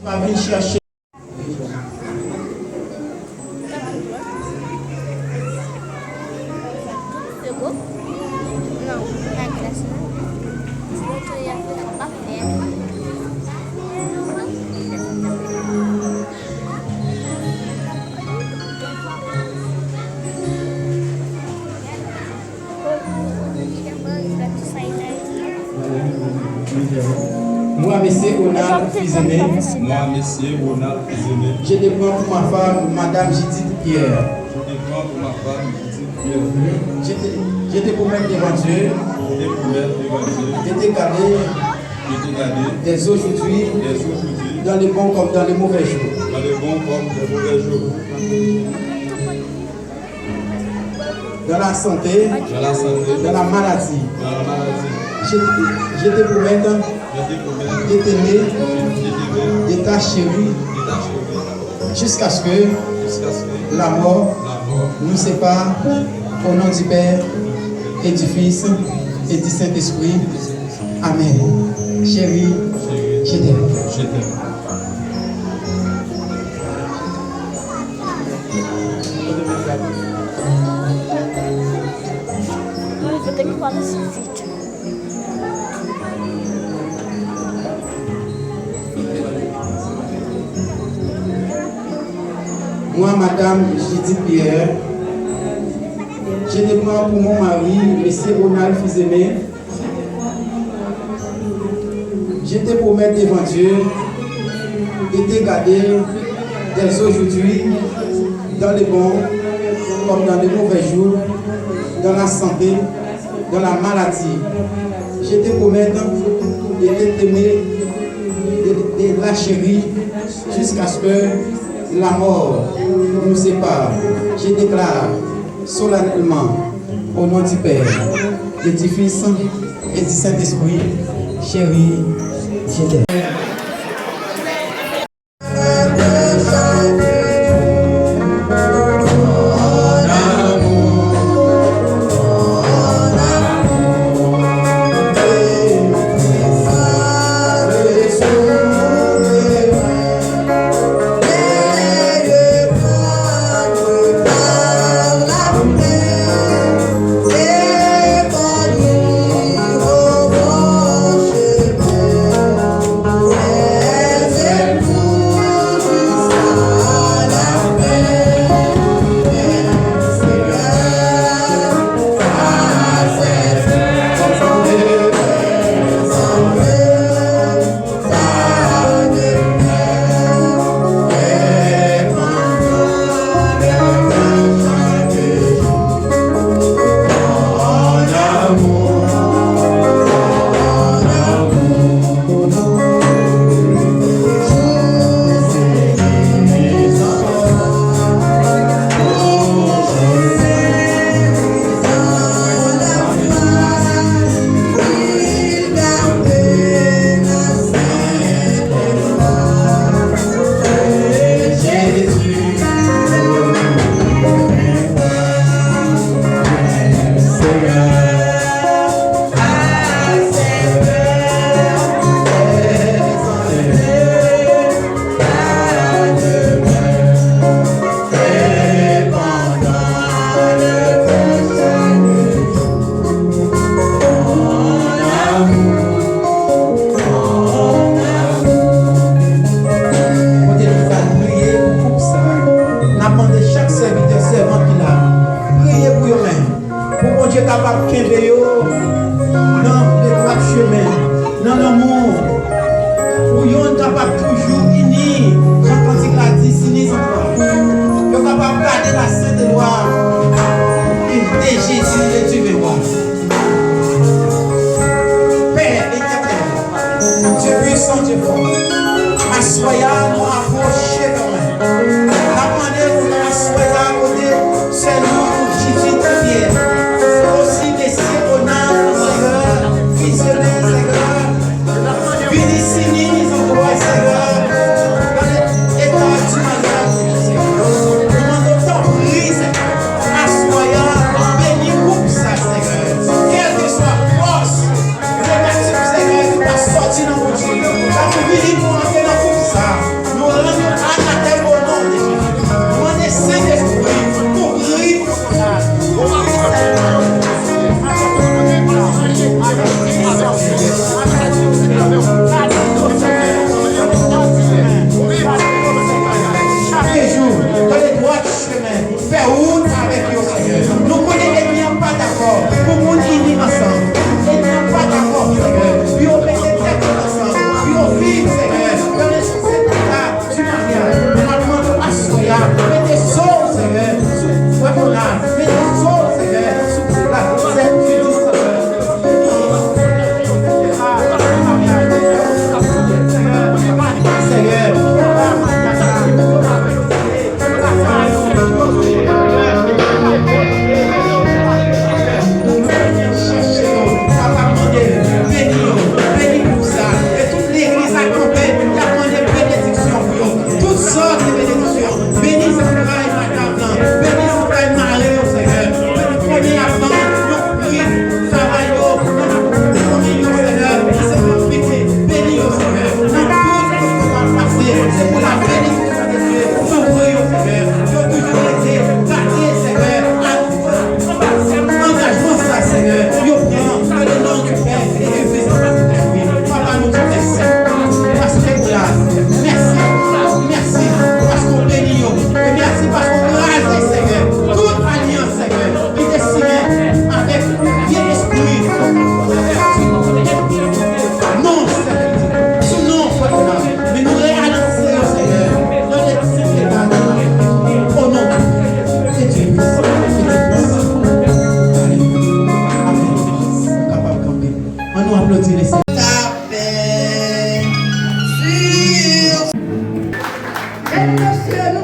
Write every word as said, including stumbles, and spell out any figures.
Pa vin chèche. Moi, Monsieur Ronald Fils-Aimé, Moi, Monsieur Ronald Fils-Aimé, je te prends pour ma femme, Madame Judith Pierre. Je te prends pour ma femme, Judith Pierre. Je te, je te promets devant Dieu, Je te promets devant Dieu, de te garder, de te garder, dès aujourd'hui, dès aujourd'hui, dans les bons comme dans les mauvais jours. Dans les bons comme les mauvais jours. Dans la santé, Dans la santé, dans la maladie. Dans la maladie. Je, je te promets, Je te promets, de t'aimer, de t'aimer, de t'achérir, de t'achérir, jusqu'à ce que, jusqu'à ce que, la mort, la mort, nous sépare, au nom du Père et du Fils et du Saint-Esprit. Amen. Chérie, je t'aime. Je t'aime. Moi, Madame Judith Pierre, je te prends pour mon mari, Monsieur Ronald Fils-Aimé. Je te promets devant Dieu de te garder dès aujourd'hui dans les bons comme dans les mauvais jours, dans la santé, dans la maladie. Je te promets de, de t'aimer, de, de la chérie, jusqu'à ce que la mort nous sépare. Je déclare solennellement, au nom du Père, et du Fils, et du Saint-Esprit, chérie, je t'aime. Kote nou pral priye pou koup sa, n ap mande chak sèvitè, sèvant ki la, priye pou yo menm. Pou Bondye kapab kenbe yo nan letwat chemen, nan lanmou. Pou yonn kapab toujou ini, jan kantik la di, sini zantwa. Yo kapab gade la sent lwa de Jezi le diven wa. Pè etènèl, Dye pwisan, Dye fò, aswè a nou apwoche kanmenm. N ap mande pou aswè a kote sè nou Jidit Pierre, osi mesye Onal, Seyè, vizyonè, Seyè, vini sini zantwa, Seyè, nan eta di maryaj, Seyè. Nou mande w tanpri, Seyè, aswè a, beni koup sa, Seyè. Kèlkeswa fòs negatif, Seyè, ki ta sòti nan koup sa, la pou vini pou antre nan koup sa. Mesye, nou